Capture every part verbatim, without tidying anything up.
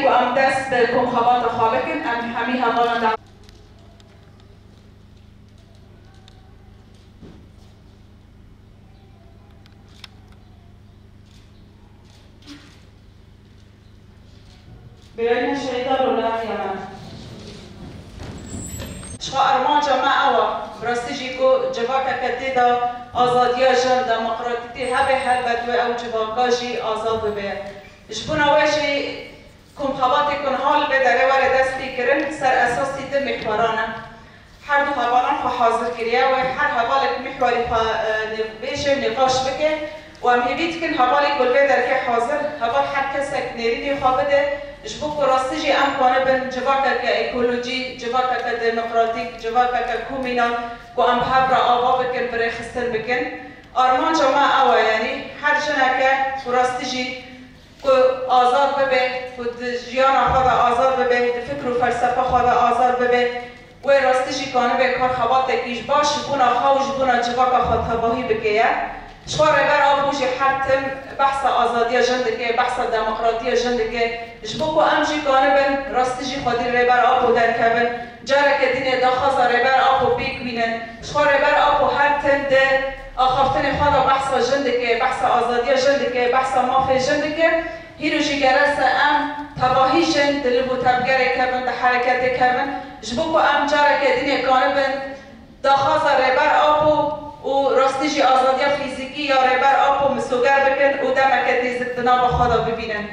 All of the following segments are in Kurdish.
Em dest bi komxebata xwe bikin, em hemî hevalan da. Birayên şehîda rolaniya me. Ji xwe armanca me ew e, bi rastî jî ku civakeke tê de azadiya jin, demokratîtê hebe, helbet wê ew civaka jî azad bibe. Ji bona wê jî komxebatê ku niha li vê derê were destpêkirin, ser esasî du mîhweran e. Her du hevalan xwe hazir kiriye, wê her hevalek mîhwerî xwe, e, nê-, bêje, nîqaş bike û em hêvî dikin hevalê ku li vê derkê hazir, heval her kesek nêrînê xwe bide, ji bo ku rastî jî em kanibin civakeke ekolojî, civakeke demokratîk, civakeke komînal ku em bi hev re ava bikin, bi rêxistin bikin. Armanca me ew e, yanî her jineke ku rastî jî ku azad bibe, ku di jiyana xwe de azad bibe, di fikr û felsefa xwe de azad bibe, wê rastî jî kanibe kar xebatekî ji baş ji bona xwe û ji bona civaka xwe tevahî bike ye. Ji xwe Rêber Apo jî her tim behsa azadiya jin dike, behsa demokratiya jin dike. Ji bo ku em jî kanibin rastî jî xwedî li Rêber Apo derkevin. Careke dînê daxwaza Rêber Apo pêk bînin. Ji xwe Rêber Apo her tim di axaftinê xwe de behsa jin dike, behsa azadiya jin dike, behsa mafê jin dike. Hîro jî gerek e em tevahî jin di liv û tevgerê kevin, di hereketê kevin. Ji bo ku em careke dînê kanibin daxwaza Rêber Apo û rastî jî azadiya fîzîkî ya Rêber Apo misoger bikin û demeke têzik di nava xwe de bibînin.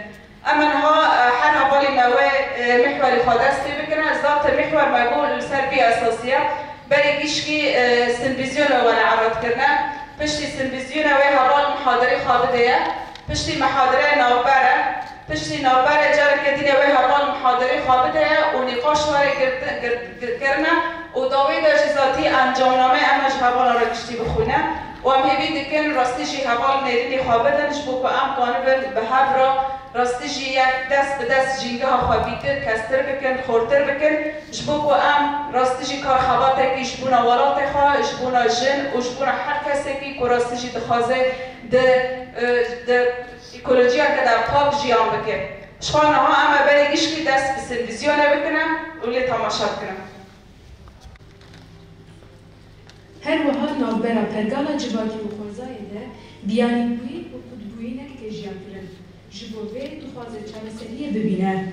Em niha, e, her hevalî me wê, e, mihwerî xwe dest pê bikine. Zaten mihwer me got li ser vî esasî ye. Berê gişkî, e, simvîzyonê were eredkirine. Piştî simvîzyonê wê heval mihadirê xwe bideye. Piştî mihadirê navber e. Piştî navberê careke dîne wê heval mihadirê xwe bideye û nîqaş were girti-, gir-, gir-, kirine û dawê de jî zatî encamnameyê em ji hevalan re giştî bixwîne û em hêvî dikin rastî jî heval nêrînê xwe bidin ji bo ku em kanibin bi hev re rastî jî yek dest bi dest jîngeha xwe bîtir, kestir bikin, xurtir bikin, ji bo ku em rastî jî kar xebatekî ji bona welatê xwe, ji bona jin û ji bona her kesekî ku rastî jî dixwaze di, e, di ekolojiyeke de pak jiyan bike. Ji xwe niha em ê berê gişkî dest bi simvîzyonê bikine û lê temaşe bikine. Her wiha navbera Pergala Civakî û Xwezayê de diyanîbûyîn û qutbûyînek tê jiyankirin. Ji bo vê dixwaze çareseriyê bibîne.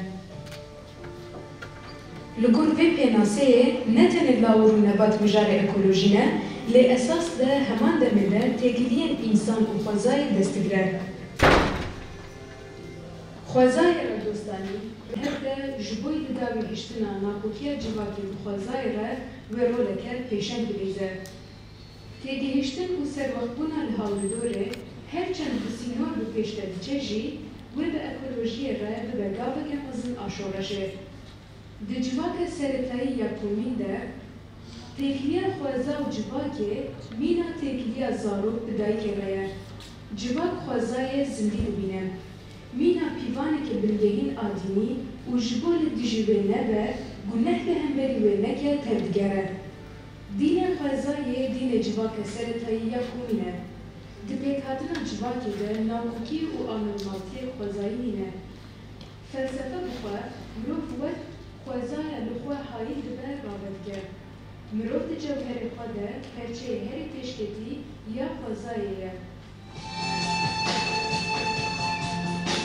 Li gor vê pênaseyê ne tenê law û rûnebat mijarê ekolojî ne, lê esas di heman demê de têkiliyên însan û xwezayê dest digire. Xwezayê re dostanî, bi hev de ji bo li dawî hiştina nakokiya civakê bi xwezayê re wê roleke pêşeng bilîze. Têgihiştin û serwextbûna li hawdidorê, her çend bi sînor bi pêş de diçe jî, wê bi ekolojiyê re bibe gaveke mezin a şoreşê. Di civaka seretayî ya komîn de, têkiliya xweza û civakê mîna têkiliya zarok bi dayikê re ye. Civak xwezayê zindî dibîne. Mîna pîvaneke bingehîn a dînî û ji bo li dijî wê nebe, guneh li hemberî wê neke, tevdigere. Dînê xwezayê dînê civaka seretayî ya komîn e. Di pêkhatina civakê de nakokî û anormaltiyê xwezayî nîne. Felsefe bi xwe, mirov wek xwezaya li xwe hayîn dibe, rave dike. Mirov di cewherê xwe de perçeyê herî pêşketî ya xwezayê ye.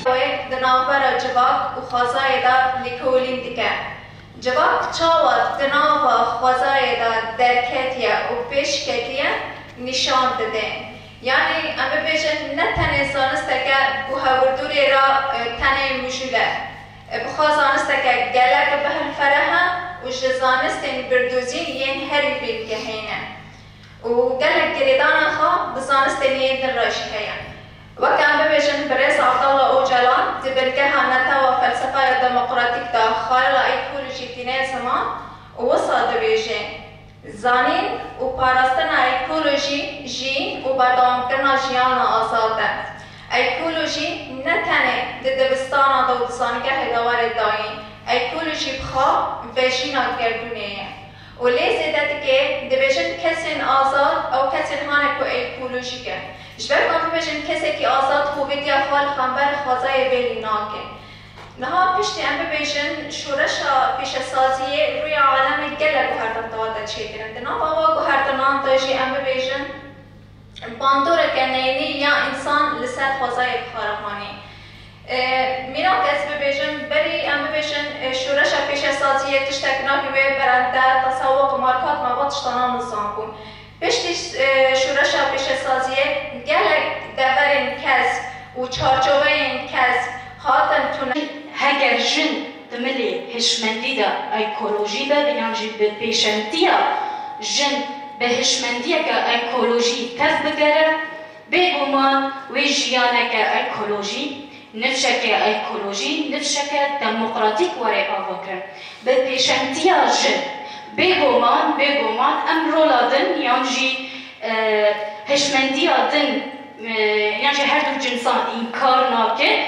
Wê di navbera civak û xwezayê de lêkolîn dike. Civak çawa di nava xwezayê de derketiye û pêşketiye, nîşan dide. Yanî em bibêjin ne tenê zanisteke ku hewldûrê re, e, tenê mijûl e. E, bi xwe zanisteke gelek bi hilfere he û ji zanistên birdûzîn yên herî bingehîn e. Û gelek girêdana xwe bi zanistên yên din re jî heye. Weke em bibêjin birêz Abdallah Ocalan di bingeha Netewa Felsefeya Demokratîk de xayala ekolojî tîne ziman û wisa dibêje, Zanîn û parastina ekolojî jiyîn û berdewamkirina jiyana azad e. Ekolojî ne tenê di dibistana de û di zanîngehê de were dayîn, ekolojî bi xwe vejîna gerdûnê ye. Û lê zêde dike, dibêjin kesên azad, ew kesên hane ku ekolojîk e. Ji ber ku em bibêjin kesekî azad hovêdiya xwe li hember xwezayê bêlî nake. Niha piştî em bibêjin şoreşa pêşesaziyê rûya alemê gelek guhertin dihate çêkirin. Di nava wan guhertinan de jî em bibêjin bandoreke neyînî ya însan li ser xwezayê bi xwe re hanî. E, mînak ez bibêjim, berî em bibêjin, e, şoreşa pêşesaziyê tiştek nabî wê berende tasawuf û markat me va tiştana nizan bûn. Piştî, e, şoreşa pêşesaziyê gelek deverên kesk û çarçoveyên kesk hatin tune. Heger jin di milê hişmendî de ekolojî be, yan jî bi pêşengtiya jin bi hişmendiyeke ekolojî tev bigere, bêguman wê jiyaneke ekolojî, nifşeke ekolojî, nifşeke demokratîk were avakirin. Bi pêşengtiya jin, bêguman, bêguman em rola din yan jî, e, hişmendiya din, e, yan jî her du cinsan înkar nakin,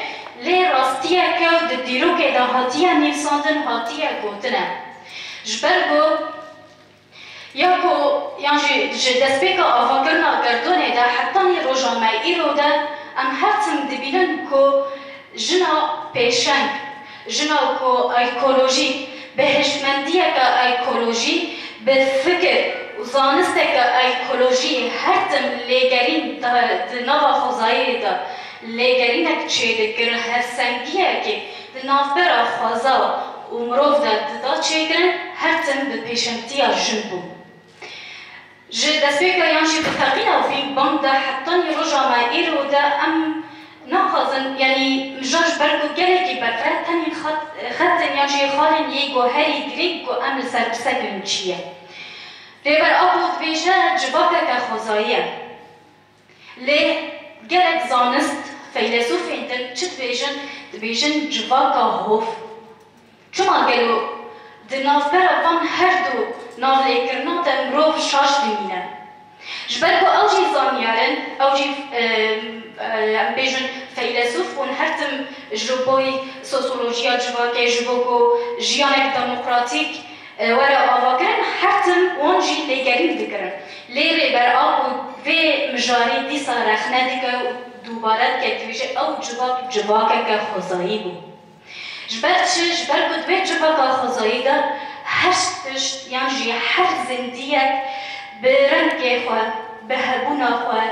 lê rastiyeke di dîrokê de hatiye nivîsandin, hatiye gotin e. Ji ber ku ya ku, yan jî ji destpêka avakirina gerdûnê de hetanî roja me îro de em her tim dibînin ku jina pêşeng, jina ku ekolojîk, bi hişmendiyeke ekolojî, bi fikir û zanisteke ekolojî her tim lêgerîn di, di nava xwezayê de lêgerînek çêdikir, hevsengiyekê di navbera xweza û mirov de dida çêkirin, her tim bi pêşengtiya jin bû. Ji destpêka yan jî bi teqîna Big Bang de hetanî roja me îro de em naxwazin, yanî mijar ji ber ku gelekî berf e, tenê xet-, xetên yan jî xalên yê guherî girîng ku em li ser bisekinin çi ye. Rêber Apo dibêje civakeke xwezayî ye. Lê gelek zanist, feylesûfên din çi dibêjin? Dibêjin civaka hov. Çima gelo di navbera van her du navlêkirina de mirov şaş dimîne? Ji ber ku ew jî zanyar in, ew jî, e, e, em bêjin feylesûf bûn, her tim ji bo sosyolojiya civakê, ji bo ku jiyanek demokratîk, e, were avakirin, her tim wan jî lêgerîn dikirin. Lê Rêber Apo vê mijarî dîsa rexne dike û dubare dike, dibêje ew civak civakeke xwezayî bû. Ji ber çi? Ji ber ku di vê civaka xwezayî de her tişt yan jî her zindiyek bi rengê xwe, bi hebûna xwe,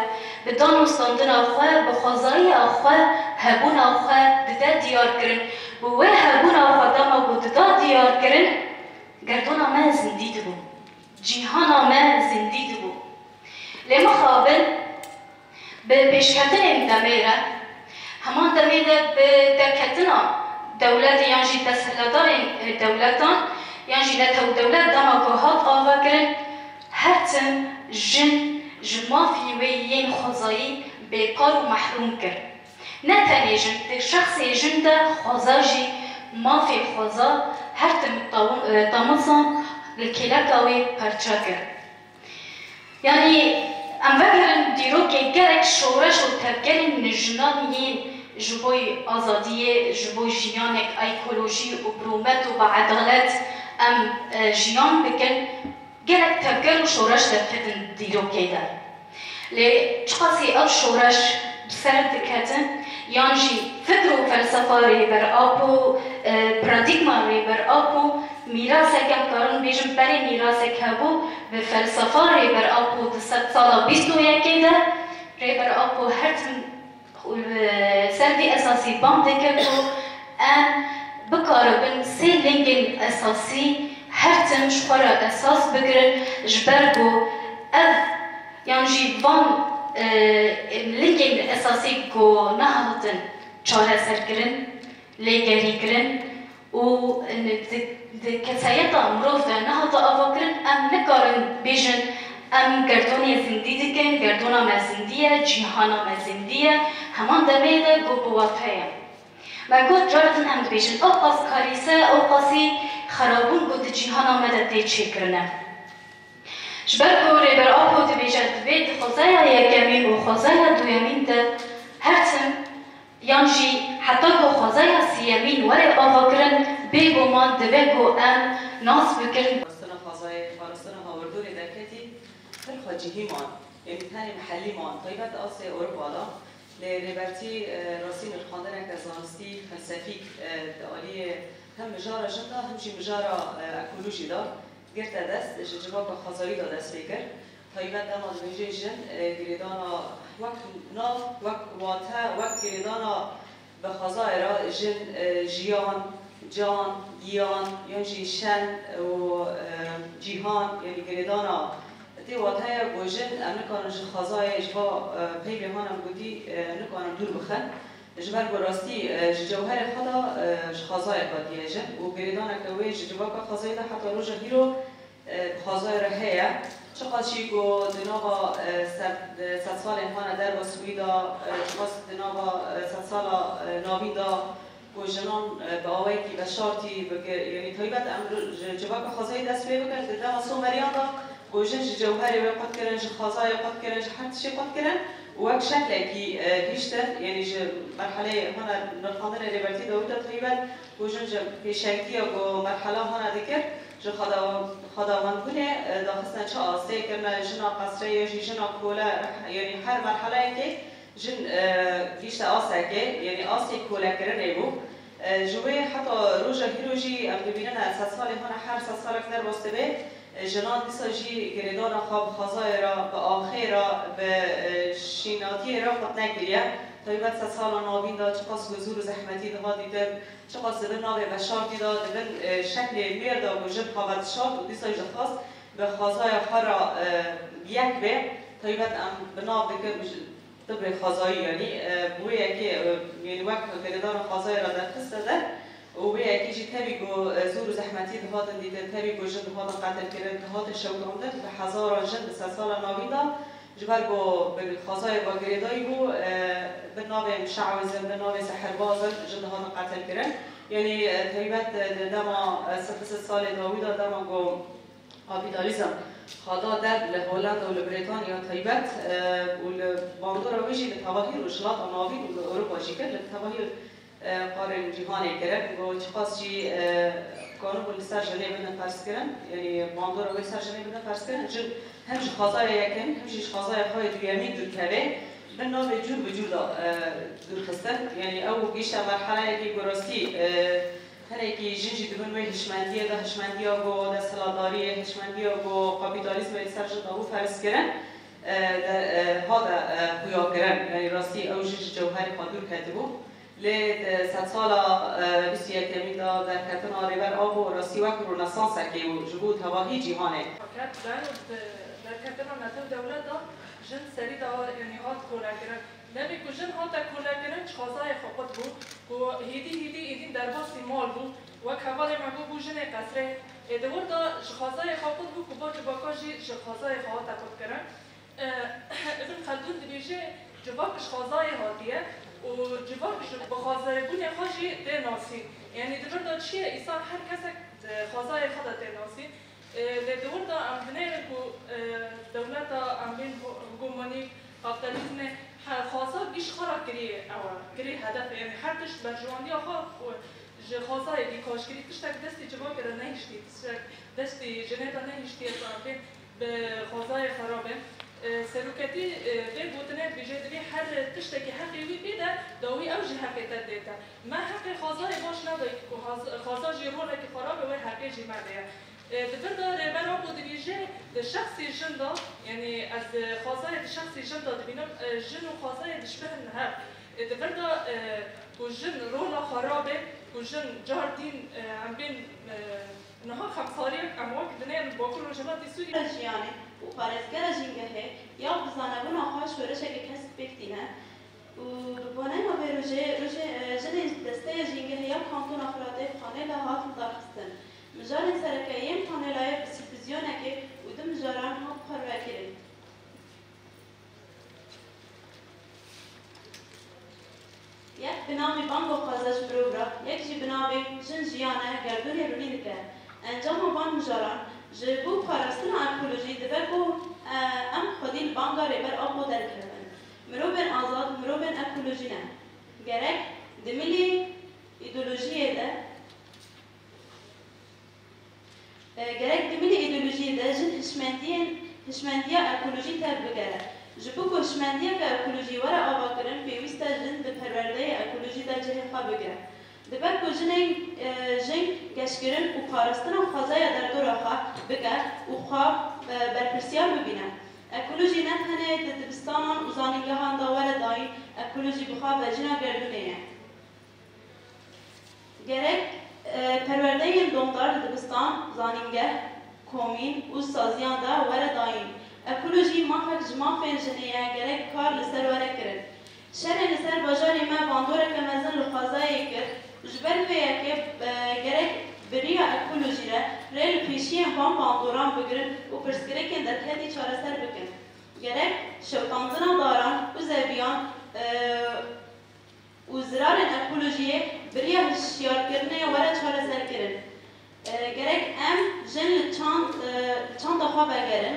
bi danûstandina xwe, bi xwezayiya xwe, hebûna xwe dide diyar kirin. Û wê hebûna xwe dema ku dida diyar kirin, gerdûna me zindî dibû. Cîhana me zindî dibû. Lê mixabin bi pêşketinên demê re, heman demê de bi derketina dewletê yan jî desthilatdarên, e, dewletan yan jî netew dewlet dema ku hat avakirin, her tim jin ji mafê wê yên xwezayî bêpar û mehrûm kir. Ne tenê jin, di şexsê jin de xweza jî mafê xweza her tim taw-, e, tamizan li kêleka wê perçe kir. Yanî em vegerin dîrokê gelek şoreş û tevgerên jinan yên ji bo azadiyê, ji bo jiyanek ekolojî û bi rûmet û bi edalet em, e, jiyan bikin, gelek tevger û şoreş derketin dîrokê de. Lê çiqasî ev şoreş bi ser diketin, yan jî fikr û felsefa Rêber Apo, e, paradîgma Rêber Apo, mîrasek em karin bêjin berê mîrasek hebû, bi felsefa Rêber Apo di sedsala bîst û yekê de Rêber Apo her tim û li ser vî esasî bang dike ku em bikaribin sê lingên esasî her tim ji xwe re esas bigirin, ji ber ku ev yan jî van, e, lingên esasî ku nehatin çareserkirin, lêgerîkirin, û di, di kesayeta mirov de nehate avakirin, em nikarin bêjin, em gerdûnê zindî dikin, gerdûna me zindî ye, cîhana me zindî ye, heman demê de ku bi wate ye. Me got, car din em dibêjin, ew qas karîse, ew qasî xerabûn ku di cîhana me de tê çêkirine. Ji ber ku Rêber Apo dibêje, divê di xwezaya yekemîn û xwezaya duyemîn de her tim, yan jî heta ku xwezaya siyemîn were avakirin, bêguman divê ku em nas bikin. Parastina xwezayê, parastina hawirdorê derketî, her xwecihî man, ê tenê mihellî man, taybet astê Ewropa de, Lê Rêbertî, e, rastî nirxandineke zanistî, felsefîk, e, di aliyê hem mijara jin de, hem jî mijara, e, ekolojî de girte dest, ji civaka xwezayî de dest pê kir. Taybet dema dibêje jin, e, girêdana wek nav, wek wate, wek girêdana bi xwezayê re jin, e, jiyan, can, giyan, yan jî şen û, e, cîhan, yanî girêdana tê wateye ku jin em nikarin ji xwezayê, ji va, e, peyvê han em gotî, e, nikarin dûr bixin. Ji ber ku rastî, e, ji cewherê xwe de, e, ji xwezayê hatiye jin û girêdaneke wê ji civaka xwezayî de heta roja hîro, e, bi xwezayê re heye. Çiqas jî ku di nava, e, sed, e, sedsalên hane derva swî de, e, çiqas di nava, e, sedsala, e, navîn de ku jinan, e, bi awayekî veşartî, bi ge-, yanî taybet em ji civaka xwezayî dest pê bikin, di dema Sumeriyan de ku jin ji cewherê wê qut kirin, ji xwezayê qut kirin, ji her tiştê qut kirin û wek şeklekî, e, hiştin, yanî ji merheleyê hane nirxandinê Rêbertî Dawîda taybet ku jin ji pêşengtiya ku merhela hane dikir, ji xweda-, xwedawendbûnê, e, daxistine çi astê kirine, jina qesrê ya jî jina kole, yanî her merheleyekê jin, e, gihîşte astekê, yanî astê kolekirinê bû. E, ji wê heta roja hîro jî em dibînine, sedsalê hane her sedsalek derbas dibe, e, jinan dîsa jî girêdana xwe bi xwezayê re, bi axê re, bi, e, şînatiyê re qut nekiriye. Taybet sedsala navîn de çiqas ku zûr û zehmetî dihat dîtin, çiqas di bin navê veşartî de, di bin, e, şeklê mêr de ku jin xwe vedişart û dîsa jî dixwest bi xwezaya xwe re, e, yek be. Taybet em bi nav dikin, Tibê xwezayî, yanî, e, bi wê yekê, e, yanî wek girêdana xwezayê re derxiste der û wê yekê jî tevî ku, e, zûr û zehmetî dihatin dîtin, tevî ku jin dihatin qetilkirin, dihatin şewitandin, bi hezaran jin di sedsala navîn de ji ber ku bi xwezayê ve girêdayî bû, e, bi navê muşewizin, bi navê sehirbazin jin dihatin qetilkirin. Yanî, e, taybet, e, di dema, e, sed û sed salê dawî de dema ku Kapîtalîzm xwe da der li Holanda û li Brîtanya taybet, e, û li bandora wê jî li tevahî Rojhilata Navîn û li Ewropa jî kir, li tevahî, e, qarên cîhanê kirin. Ku çiqas jî, e, kanibû li ser jinê bidin ferzkirin, yanî bandora wê li ser jinê bidin ferzkirin, jin hem ji xwezaya yekem, hem jî ji xwezaya xwe yê duyemîn dûr keve, bin navê cûr bi cûr de, e, dûr xistin. Yanî ew gihîşte merheleyekê ku rastî, e, Hinekî jin jî di bin wê hişmendiyê de, hişmendiya ku desthilatdariyê, hişmendiya ku kapîtalîzmê li ser jin dabû ferz kirin, e, de, e, hate, e, xuya kirin. Yanî rastî ew jin ji cewherê xwe dûr ketibû. Lê di sedsala, e, bîst û yekemîn de derketina Rêber Apo rastî wek ronesansekê bû ji bo tevahî cîhanê. Ket ben û di derketina netew dewlet de jin serî de, yanî hat kolekirin. Demê ku jin hate kolekirin, ji xwezayê xwe qut bû, ku hêdî hêdî êdîn derbasî mal bû, wek hevalê me bû, bû jinê qesrê. Ê di wir de ji xwezayê xwe qut bû, ku ba civaka jî ji xwezayê xwe hate qutkirin. E, Ibn Xeldûn dibêje, civak ji xwezayê hatiye û civak ji bi xwezayebûnê xwe jî tê nasîn. Yanî di vir de çi ye, îsan her kesek di xwezayê xwe de tê nasîn. E, lê di wir de em dinêrin ku, e, dewleta em bên ho-, hegemonîk, kapîtalîzmê, he, xwaza gîş xwe re kirî ew e, kirî hedef e. Yanî her tişt berjewendiya xwe, e, ji xwazayê dî kaşkirî, tiştek destî civakê de nehiştî, tiştek destî jinê de nehiştiye ku em bên bi xwazayê xwe re bên. E, seroketî, e, vê gotinê dibêje, divê her tiştekî heqê wî bê de, dawî ew jî heqê te dê te. Me heqê xwazayê baş nedayî ku xaz-, xwaza jî rolekî xwe rabe, wê heqê jî me de ye. E, di vir de Rêber Apo dibêje, di şexsê jin de, yanî ez, e, xwezayê di şexsê jin de dibînim, e, jin û xwezayê dişibînin hev. E, di vir de, e, ku jin rola xwe rabe, ku jin car dîn, e, em bên, e, niha xemsariyek em wek dinêrin Bakur Rojhilatê Sûriyê. Jiyanê û parêzgera jîngehê ya bi zanebûna xwe şoreşeke kesb pêk tîne. Û bi boneya vê rojê, rojê, e, jinê desteya jîngehê ya Kantona Firatê panela hat lidarxistin. Mijarên sereke yên panelayê bi sîmpozyonekê û du mijaran hat parvekirin. Yek bi navê Banga Xweza ji Mirov re, yek jî bi navê Jin Jiyan e, gerdûnê rûnî dike. Encama van mijaran ji bo parastina ekolojî dibe ku, e, em xwedî li banga Rêber Apo derkevin. Mirovên azad, mirovên ekolojî ne. Gerek di milî îdeolojiyê de, e, gerek di milî îdeolojiyê de jin hişmendiyên, hişmendiya ekolojî tev bigere. Ji bo ku hişmendiyeke ekolojî were avakirin, pêwîst e jin di perwerdeyê ekolojî de cihê xwe bigire. Dibe ku jinên, e, jin geşkirin û parastina xwezaya derdora xwe bike û xwe, e, berpirsiyar bibîne. Ekolojî ne tenê di dibistanan û zanîngehan de were dayîn, ekolojî bi xwe vejîna gerdûnê ye. Gerek, e, perwerdeyên domdar li dibistan, zanîngeh, komîn û saziyan de were dayîn. Ekolojî mafek ji mafên jinê ye, gerek kar li ser were kirin. Şerên li ser bajarê me bandoreke mezin li xwezayê kir. Ji ber vê yekê, e, gerek bi riya ekolojî re rê li pêşiyên van bandoran bigirin û pirsgirêkên derketî çareser bikin. Gerek şewitandina daran û zeviyan, e, û zirarên ekolojiyê bi riya hişyarkirinê were çareserkirin. E, gerek em jin li çand, e, li çanda xwe vegerin.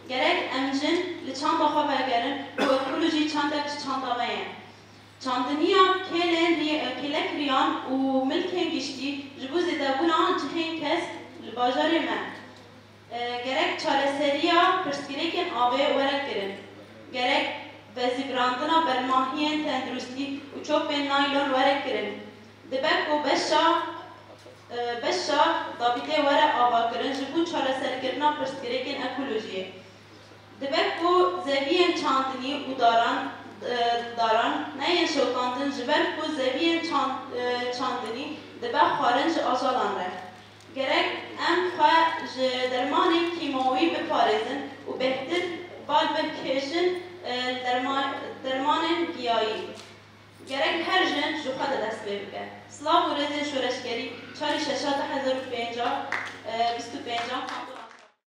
Gerek em jin li çanda xwe vegerin û ekolojî çandek ji çanda me ye. Çandiniya kêlên rî-, e, kêlek riyan û milkên giştî ji bo zêdebûna cihên kesk li bajarê me. E, gerek çareseriya pirsgirêkên avê were kirin. Gerek vezîvirandina bermahiyên tenduristî û çopên naylon were kirin. Dibe ku beşa, e, beşa dabîtê were avakirin ji bo çareserkirina pirsgirêkên ekolojiyê. Dibe ku zeviyên çandinî û daran, e, daran neyên şewitandin, ji ber ku zeviyên çand-, e, çandinî dibe xwarin ji ajalan re. Gerek em xwe ji dermanên kîmawî biparêzin û bêhtir bal bikêşin, e, derma-, dermanên giyayî. Gerek her jin ji xwe de dest pê bike. Silav û rêzên şoreşgerî, çarê şeşa du hezar û pênca, e, bîst û pêncan,